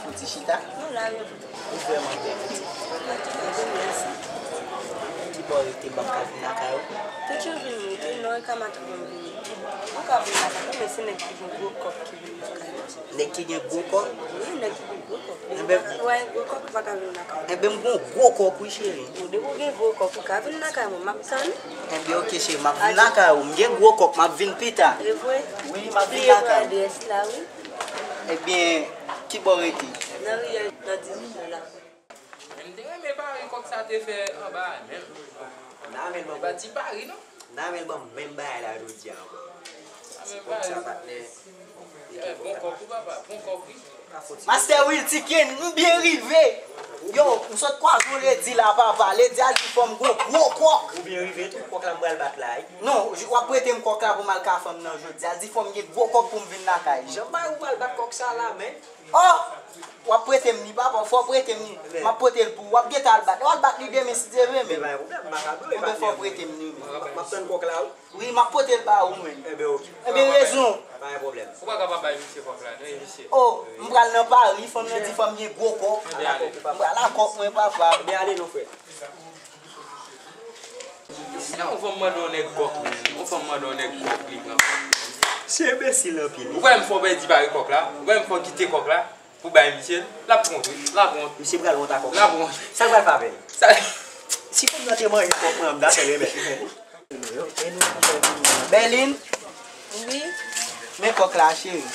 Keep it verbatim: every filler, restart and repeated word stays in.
Ou ti chita? Non, la, wi. Ou vrèman bèl, wi. Mèsi. Ki bò w rete, m p ap ka vin lakay ou? Toujou vin rete, non, e ka maten m vini. Ou ka vin lakay mwen, men se nèg ki gen gwo kòk ki vin lakay mwen. Nèg ki gen gwo kòk? Wi, nèg ki gen gwo kòk. Depi ou pa gen gwo kòk, ou pa ka vin lakay mwen. Enben, m gen yon gwo kòk, wi, cheri. Bon, depi ou gen gwo kòk, ou ka vin lakay mwen, m ap tann ou. Enben, oke, cheri, m ap vin lakay ou. M gen gwo kòk, m ap vin pita. E vre? Wi, m ap vin lakay ou. Adrès la, wi. Ebyen, ki bò w rete? Nan riyèl nan dizuit nan la. Men m te renmen pari kòk sa te fè anba a, menm. Nan men l ban m. E pa ti pari, non. Nan men l ban m menm bagay la jodi a ankò. Ti kòk sa, patnè. Bon kòk, wi, papa. Bon kòk, wi. Mastè Wiltiken, m byen rive. Yo, m sot kwaze yon ledi la, papa. Ledi a di fò m gen gwo kòk. Ou byen rive tou, kòk la m pral bat la, wi. Non, w ap prete m kòk la pou m al ka fanm nan jodi a. Di fò m gen gwo kòk pou m vin lakay. Jan bagay ou pral bat kòk sa la, men. Oh! W ap prete m li, papa, fò w prete m li. M ap pote l pou ou. W ap gentan al bat. W al bat li demen, si Dye vle, men. Men pa gen pwoblèm, m pa ka dwe bat li. Enben, fò w prete m li, men. M ap tann kòk la, wi. Wi, m ap pote l ba ou, men. Enben, oke. Enben, rezon. Pa gen pwoblèm. Ou pa ka pa bay misye kòk la, non, e visye. Oh, m pral nan Pari, fanm nan di fò m gen gwo kòk. Enben, ale. M pral ak kòk mwen, papa. Enben, ale non, frè. Si yon fanm mande yon nèg kòk, men, yon fanm mande yon nèg kòk, li pran kòk. Se enbesil anpil, wi. Ou kwè m fò pèdi pari kòk la? Ou kwè m fò kite kòk la pou bay misye l? L ap wont, wi. L ap wont. Misye pral wont ak kòk la. L ap wont. Sa l pral fè avè l? Sa... Si fanm nan te manje kòk mwen, m ta fè remèt. Bèlin? Wi? Men kòk la, cheri.